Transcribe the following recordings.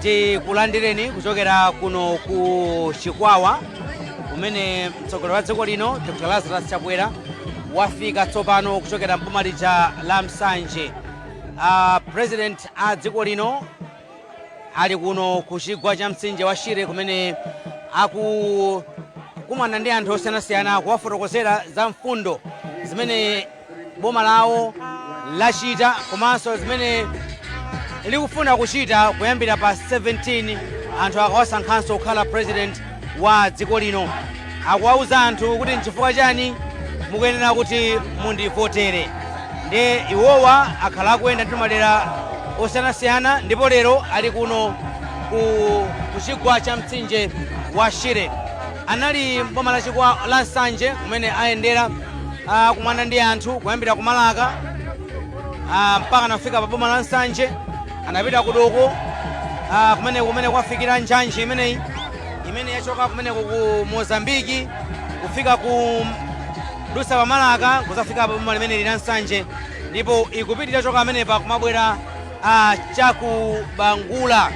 Tikulandireni kuchokera kuno ku Chikwawa, kumene mtsogoleri wa dziko lino Dr Lazarus Chakwera wafika tsopano kuchokera mboma lija la Nsanje. President a dziko lino ali kuno ku chigwa cha mtsinje wa Shire, kumene akukumana ndi anthu osiyanasiyana kuwafotokozera za mfundo zimene boma lawo lachita komanso zimene likufuna kuchita kuyambira pa 17 anthu akawasankhanso kukhala president wa dziko lino. Akuwauza anthu kuti nchifukwa chani mukuyenera kuti mundivotere. Ndiye iwowa akhala akuyenda ndi madera osiyanasiyana, ndipo lero ali kuno ku chigwa cha mtsinje wa Shire. Anali mboma la Chikwa la Nsanje, kumene ayendera kumana ndi anthu kuyambira kumalaka mpaka nafika pa boma la Nsanje. Anapita kudoko kumene kwafikira njanji imeneyi imene yachoka kumeneko ku Mozambiki kufika ku dusa pa Malaka kuzafika pa boma limene lina Nsanje, ndipo ikupitira choka amenepa kumabwera chaku Bangula.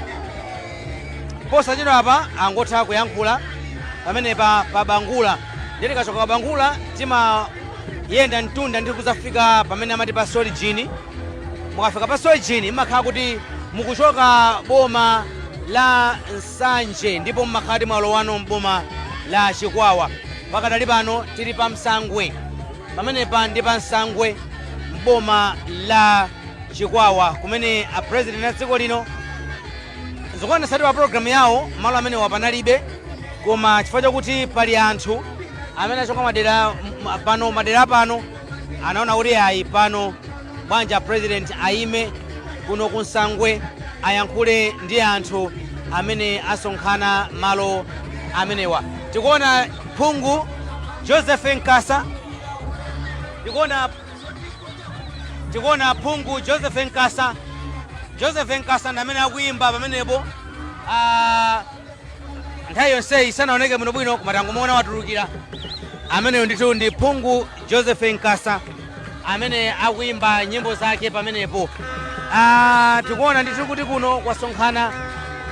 Posachedwa apa angotha kuyankhula pamenepa pa Bangula. Ndiye tikachoka pa Bangula timayenda mtunda ndi kuzafika pamene amati pa Solijini. Mukafika pa Solijini mmakhala kuti mukuchoka boma la Nsanje, ndipo mmakhala kuti mwalowano mboma la Chikwawa. Pakadali pano tili pa Msangwe, pamenepa ndi pa Msangwe mboma la Chikwawa, kumene a president a dziko lino zikuonetsatu pa program yawo malo amene wapanalibe, koma chifukwa chakuti pali anthu amene achoka madera pano, madera pano, anaona kuti ayi, pano bwanja president ayime kuno ku Nsangwe ayankhule ndi anthu amene asonkhana malo amenewa. Tikuona phungu Joseph Nkasa, tikuona phungu Joseph Nkasa. Joseph Nkasa ndi amene akuyimba pamenepo. Nthawi yonseyi sanaoneke bwinobwino, koma tangomuona watulukira. Ameneyo ndithu ndi phungu Joseph Nkasa amene akuyimba nyimbo zake pamenepo. Tikuona ndithu kuti kuno kwasonkhana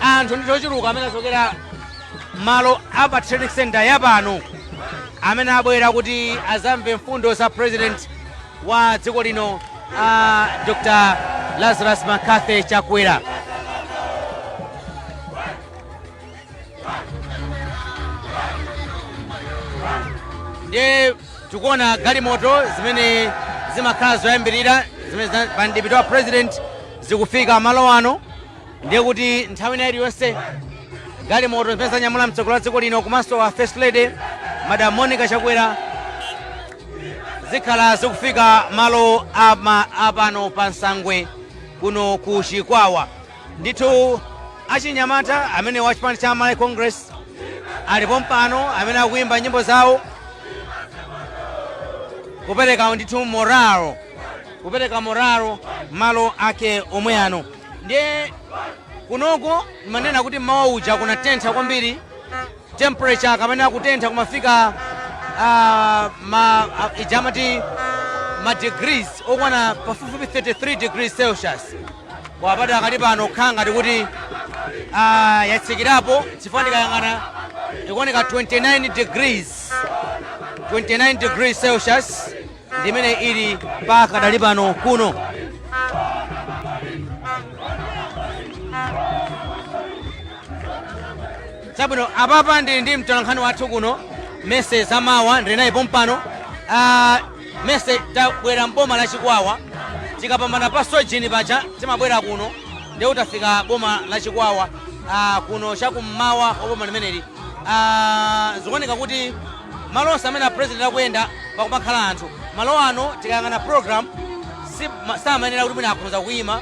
anthu ndithu ochuluka amene achokera malo apa trading center yapano, amene abwera kuti azamve mfundo za president wa dziko lino Dr Lazarus McCarthy Chakwera. Ndiye tikuona galimoto zimene zimakhala zoyambirira zimene pa mdipiti wa president zikufika malo ano. Ndiye kuti nthawi ina iliyonse galimoto zimene zanyamula mtsogoleri wa dziko lino komanso wa First Lady Madam Monica Chakwera zikhala zikufika malo apano pa Nsangwe kuno ku Chikwawa. Ndithu achinyamata amene wa chipani cha Malawi Congress alipo mpano amene akuyimba nyimbo zawo kupereka ndithu morale, kupereka morale malo ake omwe ano. Ndiye kunoko manena kuti mmawa uja kunatentha kwambiri, temperature kapena kutentha kumafika ma ija amati ma degrees okwana pafupifupi 33 degrees Celsius. Koma padakali pano kukhala ngati kuti yatsikirapo, chifukwa ndikayang'ana ikuoneka 29 degrees, 29 degrees Celsius ndimene ili pakadali pano kuno. Chabwino, apapa ndili ndi mtolankhani wathu kuno Mese Zamawa, ndili naye pompano. Mese, tabwera mboma la Chikwawa. Tikapambana pa Sojini paja timabwera kuno, ndiye utafika boma la Chikwawa kuno chakummawa kwa boma limeneli. Zikuoneka kuti malo onse amene a president akuyenda pakumakhala anthu. Malo ano tikayang'ana program samayenera kuti mwina akhoza kuyima,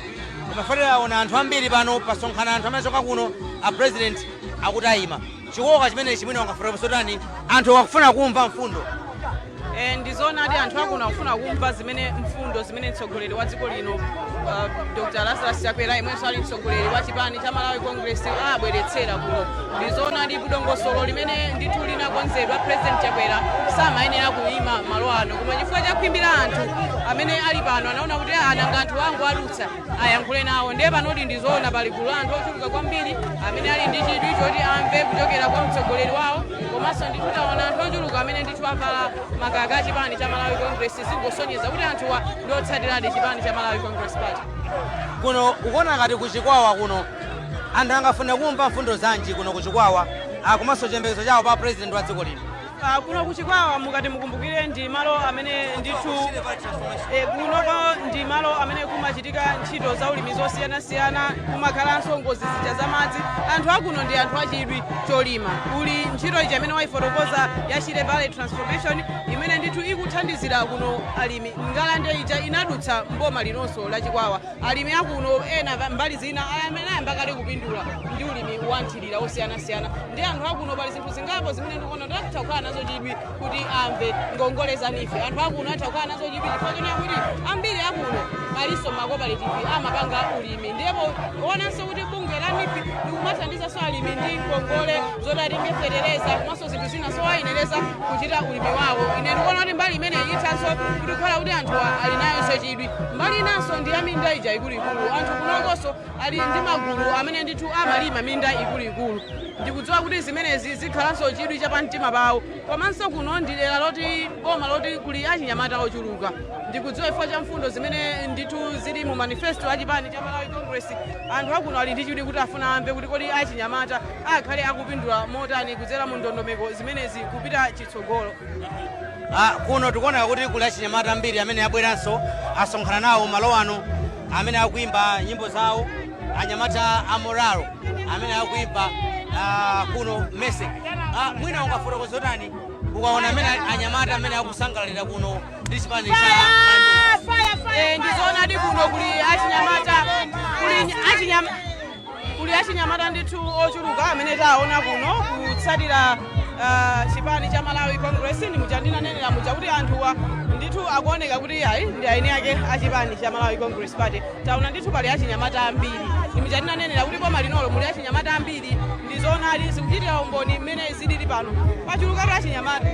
koma fanira aona anthu ambiri pano pasonkhana anthu amene achoka kuno, a president akuti ayima. Chikoka chimene chimwene wangafotokoza tani? Anthu akufuna kumva mfundo. Ndizoonadi, anthu akuno akufuna kumva zimene mfundo zimene mtsogoleri wa dziko lino Dr Lazarus Chakwera, imwenso ali mtsogoleri wa chipani cha Malawi Congress, abweretsera kuno. Ndizoona ndi dongosolo limene ndithu linakonzedwa. President Chakwera samayenera kuyima malo ano, koma chifukwa cha khwimbi la anthu amene ali pano, anaona kuti ananga anthu angu adutsa, ayankhule nawo. Ndiye panodi ndizoona pali gulu la anthu ochuluka kwambiri amene ali ndi chidwi choti amve kuchokera kwa mtsogoleri wawo. Komanso ndithu taona anthu ochuluka amene ndithu avala makaka a chipani cha Malawi Congress, zingosonyeza kuti anthuwa ndi otsatiradi chipani cha Malawi Congress Party. Kuno ukuona ngati kuChikwawa kuno anthu angafune kumva mfundo zanji kuno kuChikwawa, komanso chiyembekezo chawo pa president wa dziko lino? Kuno kuChikwawa, mukati mukumbukire, ndi malo amene ndithu kunoko ndi malo amene kumachitika ntchito za ulimi zosiyanasiyana, kumakhalanso ngozi zija za madzi. Anthu akuno ndi anthu achidwi cholima. Kuli ntchito ija imene wayifotokoza ya Shire Valley Transformation, imene ndithu ikuthandizira kuno alimi. Ngalande ija inadutsa mboma linonso la Chikwawa. Alimi akuno ena mbali zina amene ayamba kale kupindula ndi ulimi wa nthirira osiyanasiyana. Ndi anthu akuno pali zinthu zingapo zimene ndikuona kuti atha kukhala nazo chidwi kuti amve. Ngongole za NEEF, anthu akuno atha kukhala nazo chidwi, chifukwa chonena kuti ambiri akuno alinso ma cooperative, amapanga ulimi. Ndipo onanso kuti bungwe la NEEF likumathandizanso alimi ndi ngongole zoti atenge fetereza komanso zinthu zina zowayenereza kuchita ulimi wawo. Ine ndikuona kuti mbali imene ithanso kuti kukhala kuti anthu ali nayonso chidwi. Mbali inanso ndi ya minda ija ikuluikulu. Anthu kunokonso ali ndi magulu amene ndithu amalima minda ikuluikulu. Ndikudziwa kuti zimenezi zikhalanso chidwi chapamtima pawo. Komanso kuno ndi dera loti boma loti kuli achinyamata ochuluka. Ndikudziwa chifukwa cha mfundo zimene ndithu zili mu manifesto a chipani cha Malawi Congress, anthu akuno ali ndi chidwi kuti afuna amve kuti kodi achinyamata akhale akupindula motani kudzera mu ndondomeko zimenezi kupita chitsogolo. Kuno tikuona kuti kuli achinyamata ambiri amene abweranso, asonkhana nawo malo ano, amene akuimba nyimbo zawo, anyamata a morale amene akuimba kuno mese. Mwina ungafotokoze zotani ukaona amene anyamata amene akusangalalira kuno ndi chipani cha Ndizoonadi, kuno kuli achinyamata, kuli achinyamata ndithu ochuluka amene taona kuno kutsatira chipani cha Malawi Congress. Ndi muja ndinanenera muja kuti anthuwa ndithu akuoneka kuti ayi, ndi aini ake achipani cha Malawi Congress Party. Taona ndithu pali achinyamata ambiri. Ndi muja ndinanenera kuti boma linolo muli achinyamata ambiri. Ndizoonadi, zikuchitira umboni mmene zilili pano, pachulukatu achinyamata.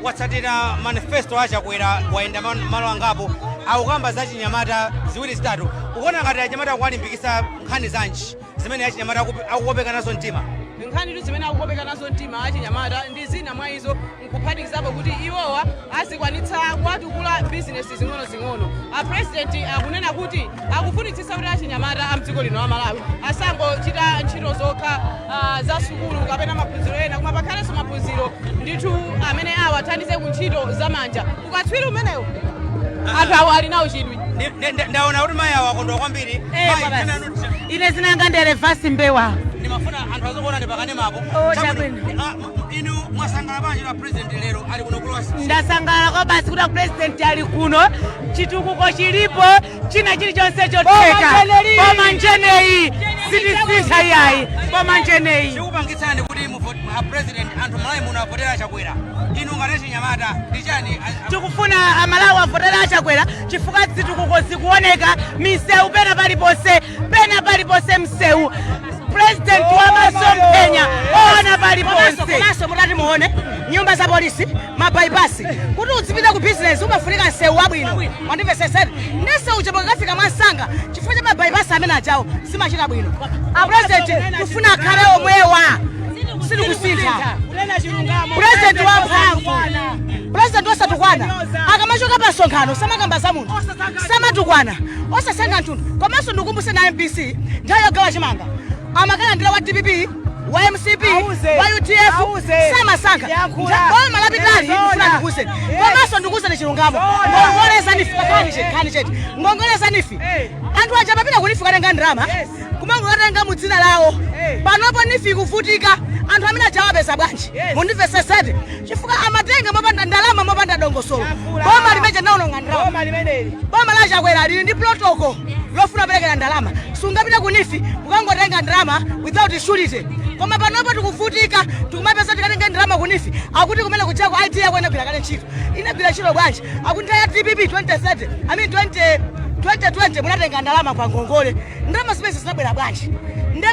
Watsatira manifesto aChakwera, wayenda malo angapo, akukamba za chinyamata ziwiri zitatu. Ukuona ngati achinyamata akuwalimbikitsa nkhani zanji zimene achinyamata akukopeka nazo mtima? Nkhani zimene akukopeka nazo mtima achinyamata ndi zina mwa izo nkuphatikizapo kuti iwowa azikwanitsa kuwatukula bizinesi zing'ono-zing'ono. A president akunena kuti akufunitsitsa kuti achinyamata a mdziko lino la Malawi asangochita ntchito zokha za sukulu kapena maphunziro ena, koma pakhalenso maphunziro ndithu amene awathandize ku ntchito zamanja. Ukatswiri umenewo anthu awo ali nawo chidwi. Ndaona kuti mayi awo akondwa kwambiri. Mayi, Baba. dzina lanu Ine zinanga ndere Vasi Mbewa. Ndimafuna anthu azikuona ndi pakanemapo. Oh, Chabwino. chabwino. Inu mwasangala bwanji la president lero ali kuno kulowa? Ndasangalala kwa basi kuti president ali kuno, chitukuko chilipo, china chilichonse chotheka. Boma njeneyi, sitisintha iyayi, boma njeneyi. Chikupangitsani kuti a president, anthu Malawi muno avotera Chakwera, inu ngati achinyamata ndi chani? Tikufuna Amalawi avotera aChakwera chifukwa zitukuko zikuoneka, misewu pena paliponse, pena paliponse msewu. President wamasomphenya oona paliponse. Komanso mutati muone nyumba za polisi, ma bypass, kuti uzipita ku business umafunika msewu wabwino, mwandimvesesera? Nsewu uja pakakafika mwansanga chifukwa cha ma bypass amene ajawo zimachita bwino. A president kufuna akhale omwewa, sitikusintha. President wamphamvu, president osatukwana. Akamachoka pa msonkhano samakamba za munthu, samatukwana, osasankha mtundu. Komanso ndikumbuse na MBC, nthawi yogawa chimanga amakalandira wa DPP, wa MCP, wa UDF, samasankha. Boma lapitali, ndikufuna ndikuwuzeni, komanso ndikuwuzeni chilungamo, ngongole za NEEF, nkhani chete, ngongole za NEEF, anthu aja amapita ku NEEF katenga ndalama, kumangokatenga mu dzina lawo. Panopo NEEF ikuvutika. Anthu amene ajawapeza bwanji? Mundimvesesete, chifukwa amatenga mopanda ndalama, mopanda dongosolo. Boma limeje naononga ndalama. Boma la Chakwera lili ndi protocol lofuna kuperekera ndalama. Sungapita ku NEEF kukangotenga ndalama without surety. Koma panopo tikuvutika, tikumapeza tikatenga ndalama ku NEEF, akuti kumene kuchako ID yako inagwira kale ntchito. Inagwira ntchito bwanji? Akuti nthawi ya DPP 2030, I mean 20 2020 munatenga ndalama pa ngongole. Ndalama zimene zinabwera bwanji? Nde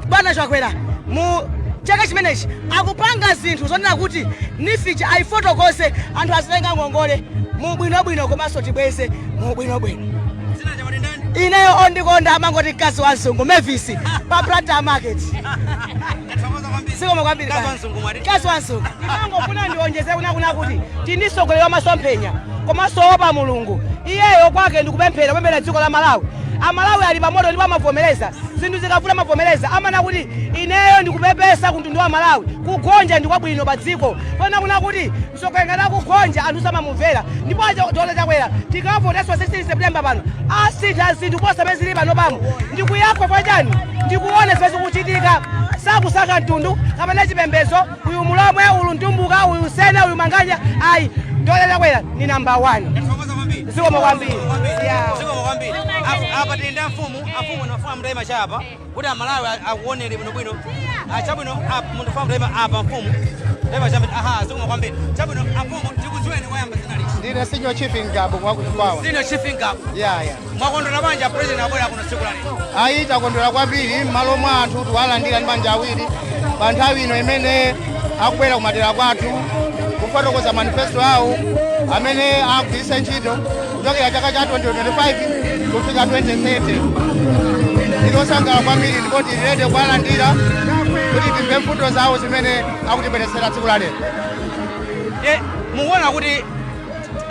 bwana Chakwera mu chaka chimenechi akupanga zinthu zonena kuti NEEF ija ayifotokoze, anthu azitenga ngongole mu bwinobwino komanso tibweze mu bwinobwino. Zina chamati ndani? Ineyo ondikonda amangoti mkazi wa mzungu Mavis pa Blantyre Market. Tathokoza kwambiri. Zikomo kwambiri. Mkazi wa mzungu mwati? Mkazi wa mzungu. Ndimangofuna ndionjeze kuna kuti tili mtsogoleri wa masomphenya komanso opa Mulungu. Iyeyo kwake ndikupemphera, kupemphera dziko la Malawi. Amalawi ali pamoto ndipo amavomereza zinthu zikavuta, amavomereza, amana kuti ineyo ndikupepesa ku mtundu wa Malawi. Kugonja ndi kwabwino pa dziko pona kuna kuti mtsogoleri ngati akugonja, anthu samamumvera. Ndipo Dr Chakwera tikavoteso 16 September pano, asintha zinthu posa pamene zili pano. Pamo ndikuyakho kwa chani, ndikuona zimene zikuchitika. Sakusaka mtundu kapena chipembedzo, uyu Mulomwe, uyu Mtumbuka, uyu Sena, uyu Manganya, ayi. Dr Chakwera ni number 1. Tathokoza kwambiri. Zikomo kwambiri. Yeah. Zikomo kwambiri. Apa tili ndi amfumu. Amfumu, ndimafuna mutayima chapa kuti Amalawi akuonere bwinobwino. Ah, chabwino. Apa munthu funa mutayima apa, mfumu, tayima chapa. Aha, zikomo kwambiri. Chabwino, amfumu, tikudziweni wayamba, zina liti? Ndine Senior Chief Ngabu mwakuchikwawa. Senior Chief Ngabu. Yeah. Mwakondwera bwanji president abwera kuno tsiku la lero? Ayi, takondwera kwambiri. M'malo mwa anthu tiwalandira ndi manja awiri pa nthawi ino imene akubwera kumadera kwathu kufotokoza manifesto awo amene agwiritse ntchito kuchokera chaka cha 2025 kufika 2030. Ndilosangala kwambiri ndipo tili ready kuwalandira kuti timve mfundo zawo zimene akutibweretsera tsiku la lero. Ye, mukuona kuti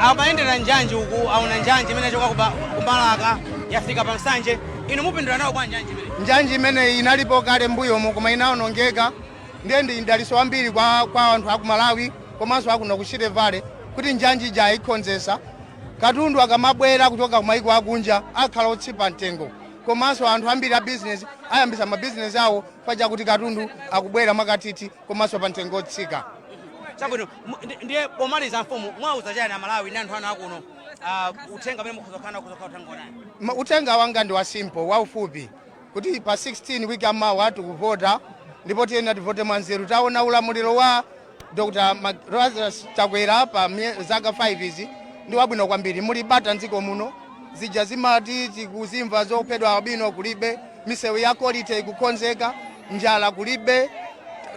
amayendera njanji uku, aona njanji imene achoka kumalaka yafika pa Msanje. Inu mupindula nawo bwanji njanji imene? Njanji imeneyi inalipo kale mbuyomo koma inawonongeka. Ndiye ndi mdaliso wambiri kwa anthu aku Malawi komanso akuno ku Shire Valley kuti njanji ija ayikonzesa. Katundu akamabwera kuchoka kumaiko akunja akhala otsipa mtengo, komanso anthu ambiri a business ayambisa mabizinesi awo paja kuti katundu akubwera mwakathithi komanso pa mtengo otsika. Chabwino. Ndiye pomaliza, mfumu, mwauza chani Amalawi ndi anthu anu akuno? Uthenga amene mukhoza kukhala nawo, kukhala uthenga otani? Uthenga wanga ndi wa simple, waufupi, kuti pa 16 wiki amawa tikuvota ndipo tiyena tivote mwanzeru. Taona ulamuliro wa Dr Lazarus Chakwera pa zaka 5 izi ndi wabwino kwambiri. Muli bata mdziko muno, zija zimati tikuzimva zophedwa albino kulibe, misewu ya quality ikukonzeka, njala kulibe.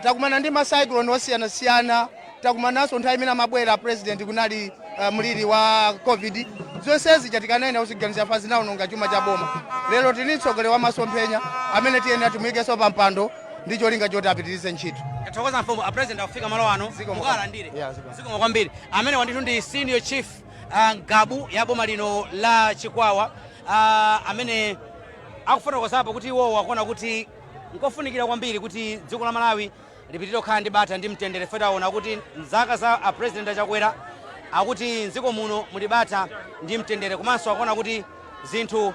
Takumana ndi ma cyclone osiyanasiyana, takumananso nthawi imene amabwera president kunali mliri wa COVID. Zonsezi chatikanaena kuziganiza fa zinawononga chuma cha boma. Lero tili mtsogoleri wa masomphenya amene tiyenera timuyikenso pa mpando ndi cholinga choti apitirize ntchito. Tathokoza, mfumu. A president akufika malo ano. Zikomo. Mukalandire. Yeah, zikomo. Zikomo kwambiri. Amene wandithu ndi Senior Chief Ngabu ya boma lino la Chikwawa, amene akufotokozapo kuti iwowo akuona kuti nkofunikira kwambiri kuti dziko la Malawi lipitirire kukhala ndi bata ndi mtendere. Fe taona kuti mzaka za a President Achakwera akuti mdziko muno muli bata ndi mtendere, komanso akuona kuti zinthu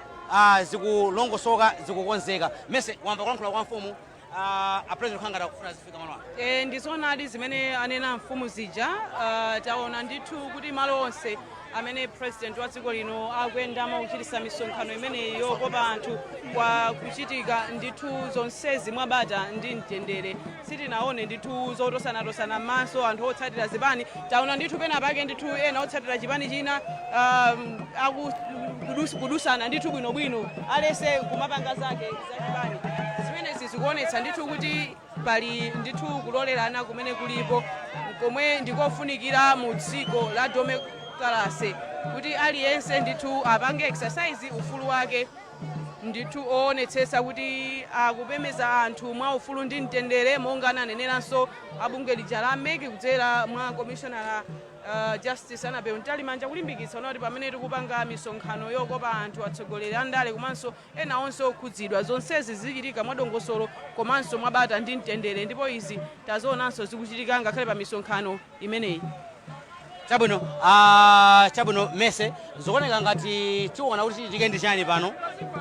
zikulongosoka, zikukonzeka. Mese wamva kulankhula kwa mfumu. A president khangati akufuna zifika malo ano. E, ndizoonadi zimene anena mfumu zija. Taona ndithu kuti malo onse amene president wa dziko lino akuyendamo kuchitisa misonkhano imeneyi yokopa anthu, kwa kuchitika ndithu zonsezi mwabata ndi mtendere. Sitinaone ndithu zotosanatosana m'maso anthu otsatira zipani. Taona ndithu pena pake ndithu ena otsatira chipani china kudusana ndithu bwinobwino, alese kumapanga zake za chipani. Zimenezi zikuonetsa ndithu kuti pali ndithu kulolerana kumene kulipo, komwe ndikofunikira mu dziko la democracy, kuti aliyense ndithu apange exercise ufulu wake ndithu oonetsetsa kuti akupemeza anthu mwa ufulu ndi mtendere, monga ananeneranso abungwe lija la MEC kudzera mwa commissioner Justice Annabel Mtalimanja, kulimbikitsa kuti pamene tikupanga misonkhano yokopa anthu, atsogoleri a ndale komanso ena onse okhudzidwa, zonsezi zichitika mwadongosolo komanso mwabata ndi mtendere. Ndipo izi tazionanso zikuchitika ngakhale pa misonkhano imeneyi. Chabwino, chabwino mese zikuoneka ngati tiona kuti chichitike ndi chani pano,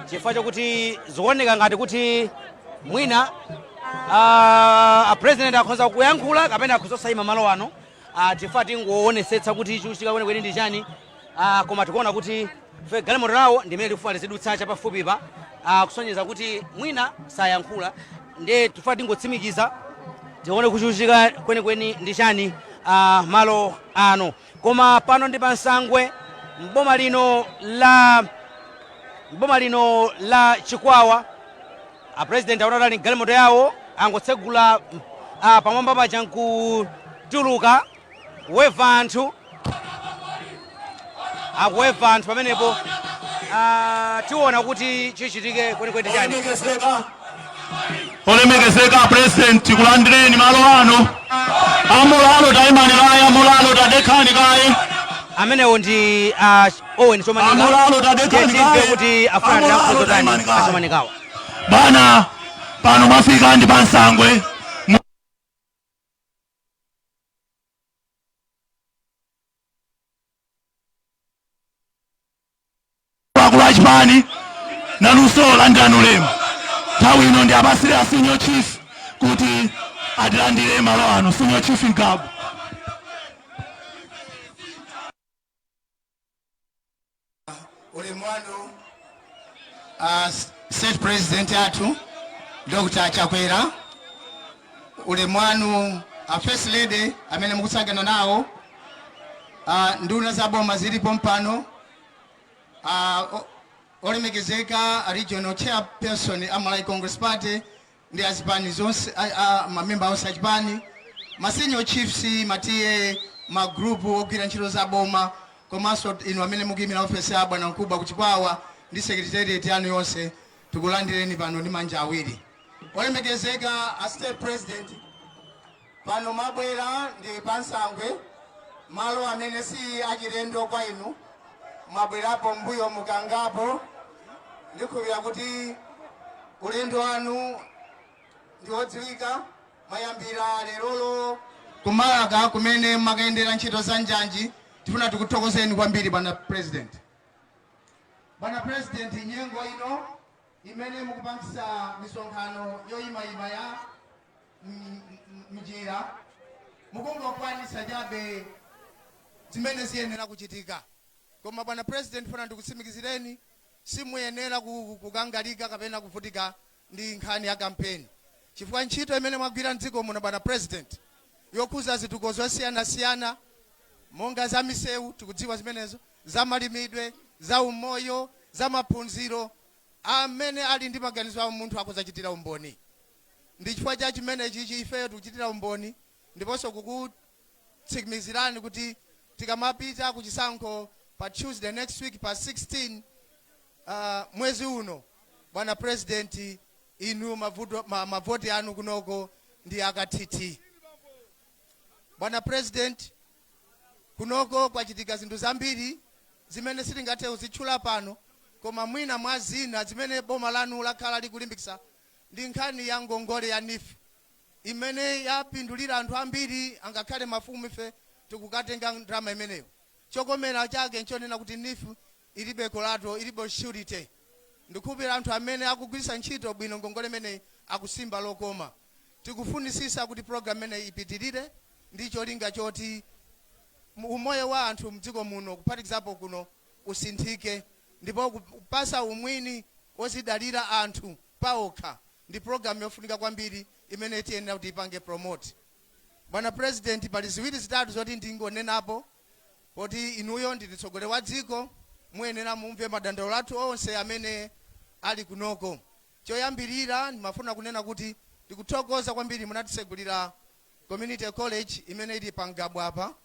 chifukwa chokuti zikuoneka ngati kuti mwina a president akhoza kuyankhula kapena akhoza kusayima malo ano. Chifukwa tingoonetsetsa kuti chikuchitika kwenikweni ndi chani. Koma tikuona kuti fe galimoto lawo ndimene likufuna lizidutsa chapafupipa, kusonyeza kuti mwina sayankhula. Ndiye tifuna tingotsimikiza, tione kuchitika kwenikweni ndi chani malo ano. Koma pano ndi pa Nsangwe, mboma lino la Mboma lino la Chikwawa, a President aona ali galimoto yawo, angotsegula pamwamba paja nkutuluka kuweva anthu, akuweva anthu pamenepo. Tiona kuti chichitike kwenikweni chani. Olemekezeka President, tikulandireni malo ano. Amulalo, tayimani kaye. Amulalo, tadekhani kaye. Amenewo ndi Owen Chomanika. Amulalo, tadekhani Ndiye timve kaye. kuti afuna Amulalo, tilankhule zotani tayimani kaye. aChomanikawa. Bwana, pano mwafika ndi pansangwe. Akulu achipani, nanunso landirani ulemu. Nthawi ino ndi apasire a Senior Chief kuti atilandire malo ano. Senior Chief Ngabu. Ulemu wanu, State President athu Dr. Chakwera. Ulemu wanu, a First Lady amene mukutsagana nawo, nduna za boma zilipo mpano, olemekezeka a Regional Chairperson a Malawi Congress Party ndi azipani zonse, mamemba onse achipani, ma senior chiefs, ma T/A, ma group ogwira ntchito za boma, komanso inu amene mukuyimira ofesi ya bwana mkubwa kuchikwawa ndi secretariat yanu yonse, tikulandireni pano ndi manja awiri. Olemekezeka a State President, pano mwabwera ndi pansangwe, malo amene si achilendo kwa inu. Mwabwerapo mbuyo mukangapo. Ndikhulupirira kuti ulendo wanu ndi wodziwika. Mwayambira lerolo kumalaka kumene mwakayendera ntchito za njanji. Tifuna tikuthokozeni kwambiri, bwana President. Bwana President, nyengo ino imene mukupangisa misonkhano yoyimayima ya mnjira, mukungokwanisa chabe zimene ziyenera kuchitika. Koma bwana President, funa ndikutsimikizireni, simuyenera kukangalika kapena kuvutika ndi nkhani ya kampeni, chifukwa ntchito imene mwagwira mdziko muno, bwana President, yokhuza zitukuko zosiyanasiyana monga za misewu, tikudziwa zimenezo, za malimidwe, za umoyo, za maphunziro, amene ali ndi maganizo a munthu akuzachitira umboni. Ndi chifukwa cha chimenechi ichi ifeyo tikuchitira umboni ndiponso kukutsimikizirani kuti tikamapita ku chisankho pa Tuesday next week, pa 16 mwezi uno, bwana President, inu mavoti anu kunoko ndi akathithi. Bwana President, kunoko kwachitika zinthu zambiri zimene sitingathe kuzitchula pano, koma mwina mwa zina zimene boma lanu lakhala likulimbikitsa ndi nkhani ya ngongole ya NEEF imene yapindulira anthu ambiri. Angakhale mafumu ife tikukatenga ndalama imeneyo. Chokomera chake nchonena kuti NEEF ilibe collateral, ilibe surety. Ndikukhulupirira anthu amene akugwiritsa ntchito bwino ngongole imeneyi akusimba lokoma. Tikufunisisa kuti program imeneyi ipitirire ndi cholinga choti umoyo wa anthu mdziko muno, kuphatikizapo kuno, usinthike, ndipo kupasa umwini wozidalira anthu paokha ndi program yofunika kwambiri imene tiyenera kuti ipange promote. Bwana President, pali ziwiri zitatu zoti ndingonenapo, poti inuyo ndi mtsogoleri wa dziko, muyenera mumve madandaulo athu onse amene ali kunoko. Choyambirira, ndimafuna kunena kuti ndikuthokoza kwambiri, munatisegulira community college imene ili pa Ngabu apa.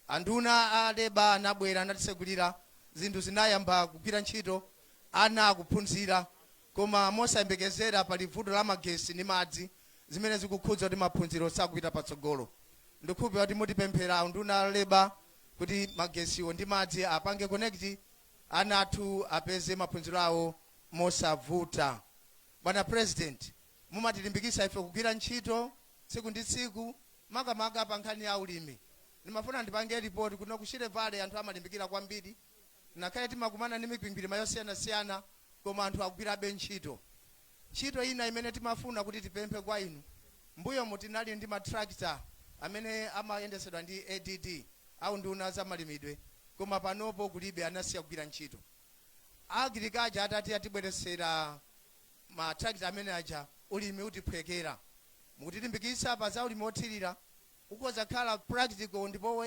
Anduna a Labour anabwera, anatisegulira, zinthu zinayamba kugwira ntchito, ana akuphunzira. Koma mosayembekezera pali vuto la magesi ndi madzi zimene zikukhudza kuti maphunziro sakupita patsogolo. Ndikukhulupirira kuti mutipemphera anduna a Labour kuti magesiwo ndi madzi apange connect, ana athu apeze maphunziro awo mosavuta. Bwana President, mumatilimbikitsa ife kugwira ntchito tsiku ndi tsiku, makamaka pa nkhani ya ulimi. Ndimafuna ndipange ripoti kuno ku Shire Valley, anthu amalimbikira kwambiri. Ngakhale timakumana ndi mikwingwirima yosiyanasiyana, koma anthu akugwirabe ntchito. Ntchito ina imene timafuna kuti tipemphe kwa inu, mbuyomu tinali ndi matractor amene amayendesedwa ndi ADD, au nduna za malimidwe, koma panopo kulibe, anasiya kugwira ntchito. Agriculture atati atibweresera matractor amene aja, ulimi utiphwekera. Mukutilimbikitsa pa za ulimi wothirira, ukhoza khala practical ndipo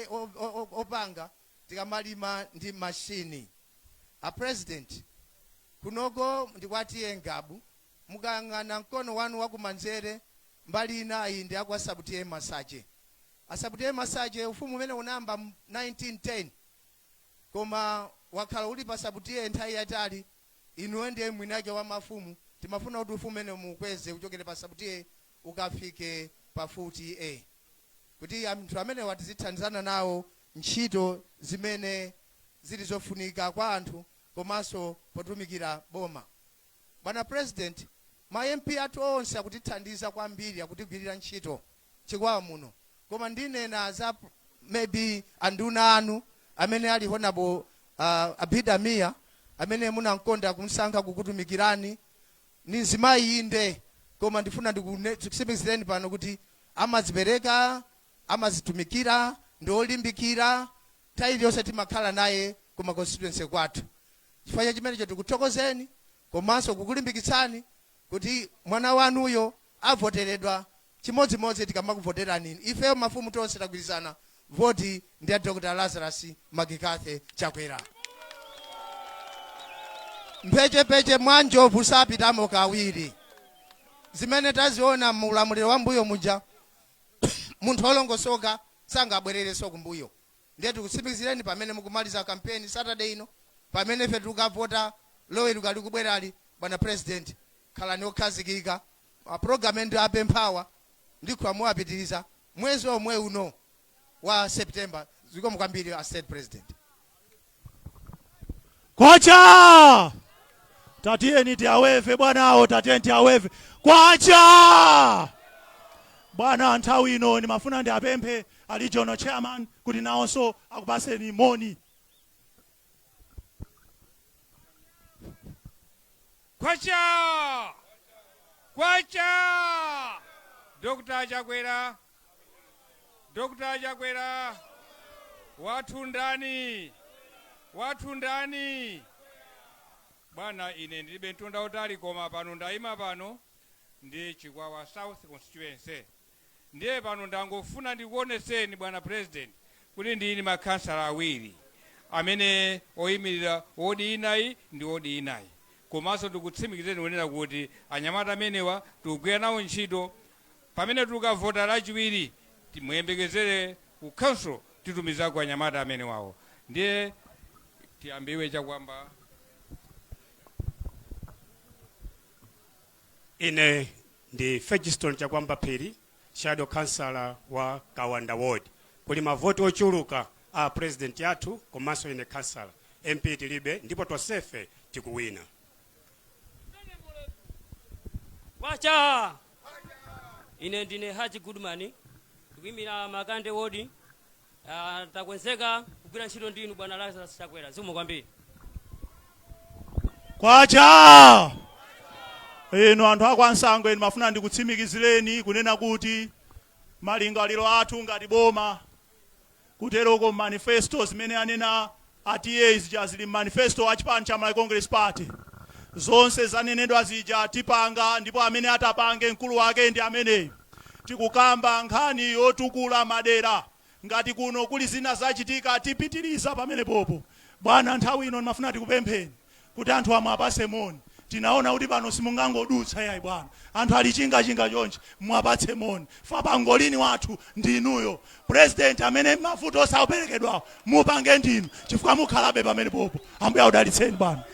opanga tikamalima ndi mashini. A President, Kunoko ndi kwa T/A Ngabu. Mukayang'ana mkono wanu wakumanzere, mbali inayi ndi akwa Sub-T/A Masache. A Sub-T/A Masache, ufumu umene unayamba mu 1910 koma wakhala uli pa Sub-T/A nthawi yatali. Inuyo ndiye mwinake wa mafumu. Timafuna kuti ufumu umene mukweze uchokere pa Sub-T/A ukafike pa full T/A, kuti anthu amenewa tizithandizana nawo ntchito zimene zili zofunika kwa anthu komanso potumikira boma. Bwana President, ma MP athu onse akutithandiza kwambiri, akutigwirira ntchito Chikwawa muno, koma ndinena za maybe anduna anu amene ali Honorable Abida Mia, amene munamkonda kumsankha kukutumikirani. Ni mzimayi inde, koma ndifuna ndikutsimikizireni pano kuti amazipereka, amazitumikira, ndi olimbikira. Nthawi iliyonse timakhala naye kuma constituency kwathu. Chifukwa cha chimenecho tikuthokozeni komanso kukulimbikitsani kuti mwana wanuyo avoteredwa chimodzimodzi tikamakuvoterani inu. Ifeyo mafumu tonse tagwirizana, voti ndi ya Dr Lazarus McCarthy Chakwera. Mphechepeche mwa njovu sapitamo kawiri. Zimene taziona mu ulamuliro wa mbuyo muja, munthu olongosoka sangabwererenso kumbuyo. Ndiye tikutsimikizireni, pamene mukumaliza kampeni Saturday ino, pamene ife tikukavota Loweruka likubwerali, bwana President, khalani okhazikika. Mapulogalamu ndi apemphawa ndikhu amuwapitiriza mwezi omwe uno wa September. Zikomo kwambiri, a State President. Kwacha! Tatiyeni tiaweve bwanawo, tatiyeni tiaweve. Kwacha! Bwana, nthawi ino ndimafuna ndiapemphe a regional chairman kuti nawonso akupaseni moni. Kwacha! Kwacha! Dr. Chakwera, Dr. Chakwera, wathu ndani? Wathu ndani? Bwana, ine ndilibe mtunda utali, koma pano ndayima pano ndi Chikwawa South Constituency. Ndiye pano ndangofuna ndikuoneseni, bwana President, kuti ndili makhansala awiri amene oyimirira wodi inayi ndi wodi inayi, komanso ndikutsimikizeni kunena kuti anyamata amenewa tikugwira nawo ntchito. Pamene tikavota Lachiwiri, timuyembekezere ku council titumizako anyamata amenewawo. Ndiye tiyambiwe Chakwamba. Ine ndi Fegiston Chakwamba Phiri, shadow councillor wa Kawanda Ward. Kuli mavoti ochuluka a president athu, komanso ine councillor. MP tilibe ndipo tonsefe tikuwina. Kwacha! Ine ndine Haji Goodman, ndikuyimira Makande Ward. Takonzeka kugwira ntchito ndinu, bwana Lazarus Chakwera. Zikomo kwambiri. Kwacha! Inu anthu akwansangwe, ndimafuna ndikutsimikizireni kunena kuti malingaliro athu ngati boma kuteroko, manifesto zimene anena a T/A zija zili manifesto a chipani cha Malawi Congress Party. Zonse zanenedwa zija tipanga, ndipo amene atapange mkulu wake ndi ameneyu. Tikukamba nkhani yotukula madera. Ngati kuno kuli zina zachitika, tipitiriza pamene popo. Bwana, nthawi ino ndimafuna tikupempheni kuti anthu amwe apase moni. Tinaona kuti pano simungangodutsa yayi, bwana. Anthu ali chingachinga chonchi, mwapatse moni. Fa pangolini wathu ndi inuyo, President, amene mavuto osaperekedwawo mupange ndinu, chifukwa mukhalabe pamene popo. Ambuye audalitseni, bwana.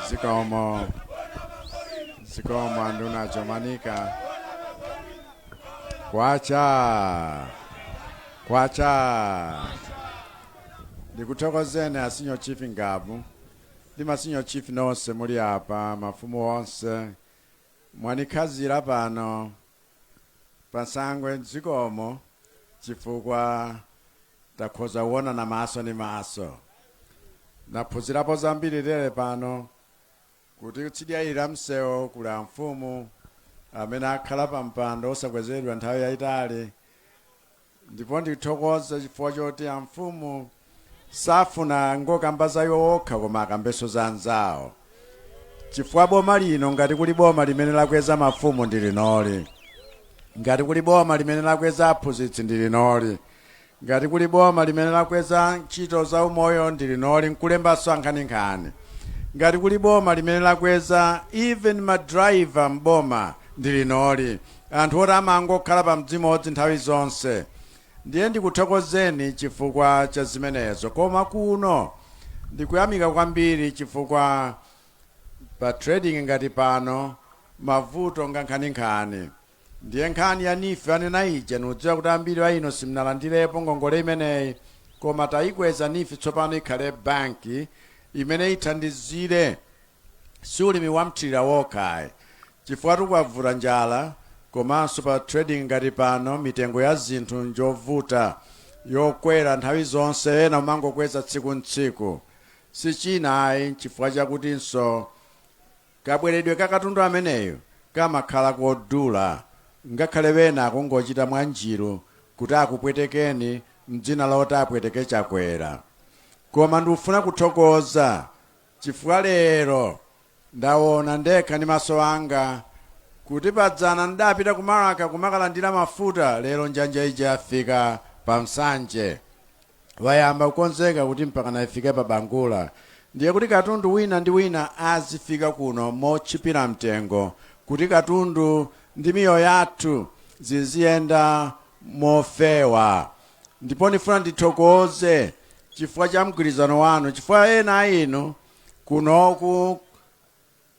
Zikomo, zikomo, anduna Chomanika. Kwacha! Kwacha! Ndikuthokozeni a Senior Chief Ngabu ndi ma senior chief nonse muli apa, mafumu onse mwanikhazira pano pansangwe. Zikomo chifukwa takhoza kuonana maso ndi maso. Naphunzirapo zambiri lero pano kuti tsidya ili la msewu kuli amfumu amene akhala pa mpando osakwezedwa nthawi yayitali, ndipo ndithokoze chifukwa choti amfumu safuna ngokamba za iwo okha, koma akambenso za anzawo, chifukwa boma lino, ngati kuli boma limene lakweza mafumu, ndi linoli. Ngati kuli boma limene lakweza aphunzitsi, ndi linoli. Ngati kuli boma limene lakweza ntchito za umoyo ndi linoli, nkulembanso ankhaninkhani. Ngati kuli boma limene lakweza even ma driver mboma ndi linoli, anthu oti amangokhala pa mdzimodzi nthawi zonse. Ndiye ndikuthokozeni chifukwa cha zimenezo. Koma kuno ndikuyamika kwambiri chifukwa pa trading ngati pano mavuto ngankhaninkhani. Ndiye nkhani ya NEEF anena ija, nudziwa kuti ambiri a inu simunalandirepo ngongole imeneyi, koma tayikweza NEEF tsopano ikhale banki imene ithandizire si ulimi wa mthirira wokhayi, chifukwa tikwavuta njala, komanso pa trading ngati pano mitengo ya zinthu njovuta, yokwera nthawi zonse, ena umangokweza tsiku ntsiku. Si china ayi, chifukwa chakutinso kabweredwe ka katundu ameneyo kamakhala kodula, ngakhale wena akungochita mwanjiru kuti akupwetekeni mdzina loti apweteke Chakwera. Koma ndikufuna kuthokoza chifukwa lero ndaona ndekha ndi maso anga kuti padzana ndidapita ku Marka kumakalandira mafuta, lero njanja ija yafika pa Msanje, wayamba kukonzeka kuti mpakana ifike pa Bangula. Ndiye kuti katundu wina ndi wina azifika kuno motchipira mtengo, kuti katundu ndi miyoyo yathu ziziyenda mofewa. Ndipo ndifuna ndithokoze chifukwa cha mgwirizano wanu, chifukwa ena a inu kunoku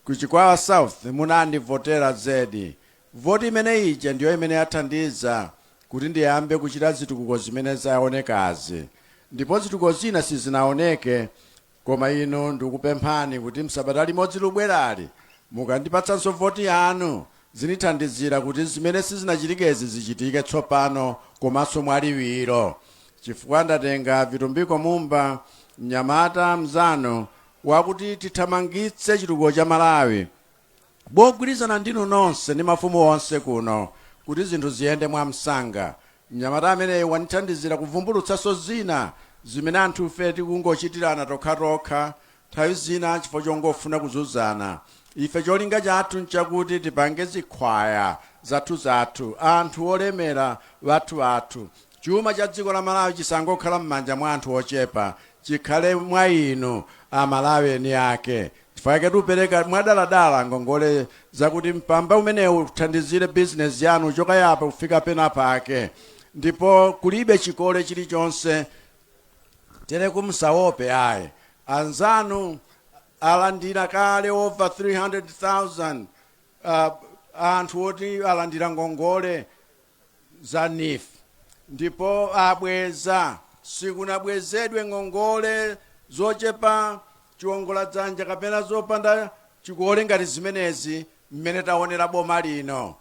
ku Chikwawa South munandivotera zedi. Voti imene ija ndiyo imene yathandiza kuti ndiyambe kuchita zitukuko zimene zaonekazi, ndipo zitukuko zina sizinaoneke. Koma inu ndikupemphani kuti msabata limodzi lubwerali mukandipatsanso voti yanu, zinithandizira kuti zimene sizinachitikezi zichitike tsopano komanso mwaliwiro, chifukwa ndatenga Vitumbiko Mumba, mnyamata mzanu, wakuti tithamangitse chitukuko cha Malawi bogwirizana ndinu nonse ndi mafumu onse kuno, kuti zinthu ziyende mwamsanga. Mnyamata ameneyo wandithandizira kuvumbulutsanso zina zimene anthufe tikungochitirana tokhatokha nthawi zina chifukwa chongofuna kuzuzana. Ife cholinga chathu nchakuti tipange zikhwaya zathuzathu, anthu olemera wathuwathu. Chuma cha dziko la Malawi chisangokhala m'manja mwa anthu ochepa, chikhale mwa inu Amalawi eni ake. Chifukwa chake tikupereka mwadaladala ngongole zakuti mpamba umenewu uthandizire bizinesi yanu choka yapa kufika pena pake, ndipo kulibe chikole chilichonse. Tere kumsaope ayi, anzanu alandira kale over 300,000 anthu oti alandira ngongole za NEEF ndipo abweza. Sikunabwezedwe ngongole zochepa chiwongoladzanja kapena zopanda chikole ngati zimenezi mmene taonera boma lino.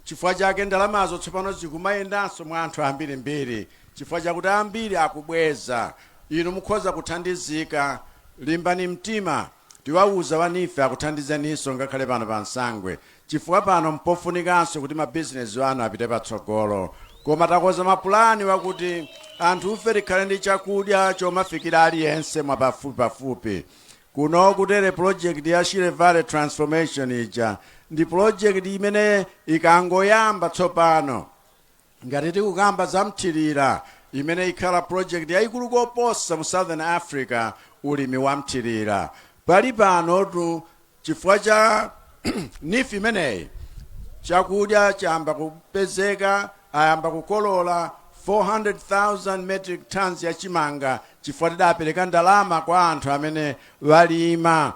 Chifukwa chake ndalamazo tsopano zikumayendanso mwa anthu ambirimbiri, chifukwa chakuti ambiri akubweza. Inu mukhoza kuthandizika, limbani mtima, tiwauza wa NEEF akuthandizeninso ngakhale pano pa Nsangwe, chifukwa pano mpofunikanso kuti mabizinesi anu apite patsogolo. Koma takoza mapulani wakuti anthufe tikhale ndi chakudya chomafikira aliyense mwapafupipafupi kuno. Kutere project ya Shire Valley Transformation ija ndi project imene ikangoyamba tsopano, ngati tikukamba za mthirira, imene ikhala project yayikulu koposa mu Southern Africa, ulimi wa mthirira. Pali panotu, chifukwa cha NEEF imeneyi, chakudya chayamba kupezeka, ayamba kukolola 400,000 metric tons ya chimanga, chifukwa tidapereka ndalama kwa anthu amene walima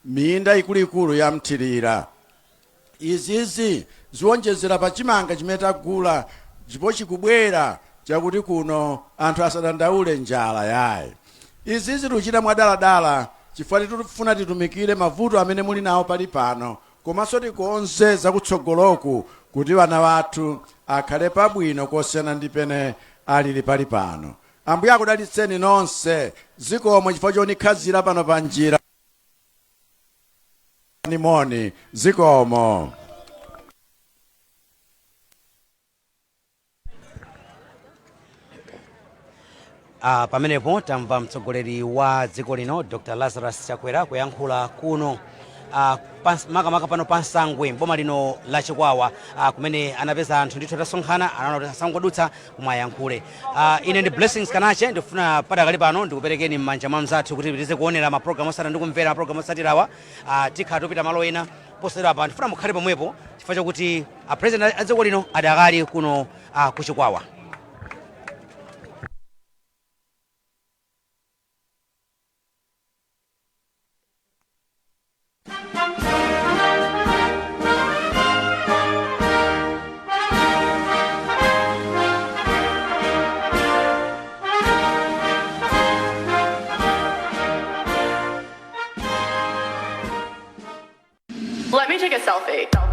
minda ikuluikulu ya mthirira. Izizi ziwonjezera pa chimanga chimene tagula, ndipo chikubwera chakuti kuno anthu asadandaule njala yayi. Izizi tikuchita mwadaladala chifukwa tikufuna titumikire mavuto amene muli nawo pali pano, komanso tikonze zakutsogoloku kuti vana wathu akhale pabwino kosiyana ndi pene alili pali pano. Ambuye akudalitseni nonse. Zikomo chifukwa chonikhazira pano pa njira. Moni, zikomo. Pamenepo tamva mtsogoleri wa dziko lino Dr Lazarus Chakwera kuyankhula kuno. Makamaka pano pa Nsangwe mboma lino la Chikwawa, kumene anapeza anthu ndithu atasonkhana, anaona kuti asangodutsa koma ayankhule. Ine ndi Blessings Kanache. Ndikufuna padakali pano ndikuperekeni m'manja mwa mzathu kuti tipitirize kuonera mapulogalamu osatira ndi kumvera mapulogalamu osatirawa. Tikhala tupita malo ena posachedwa apa. Ndifuna mukhale pomwepo chifukwa chakuti a president a dziko lino adakali kuno ku Chikwawa. Let me take a selfie.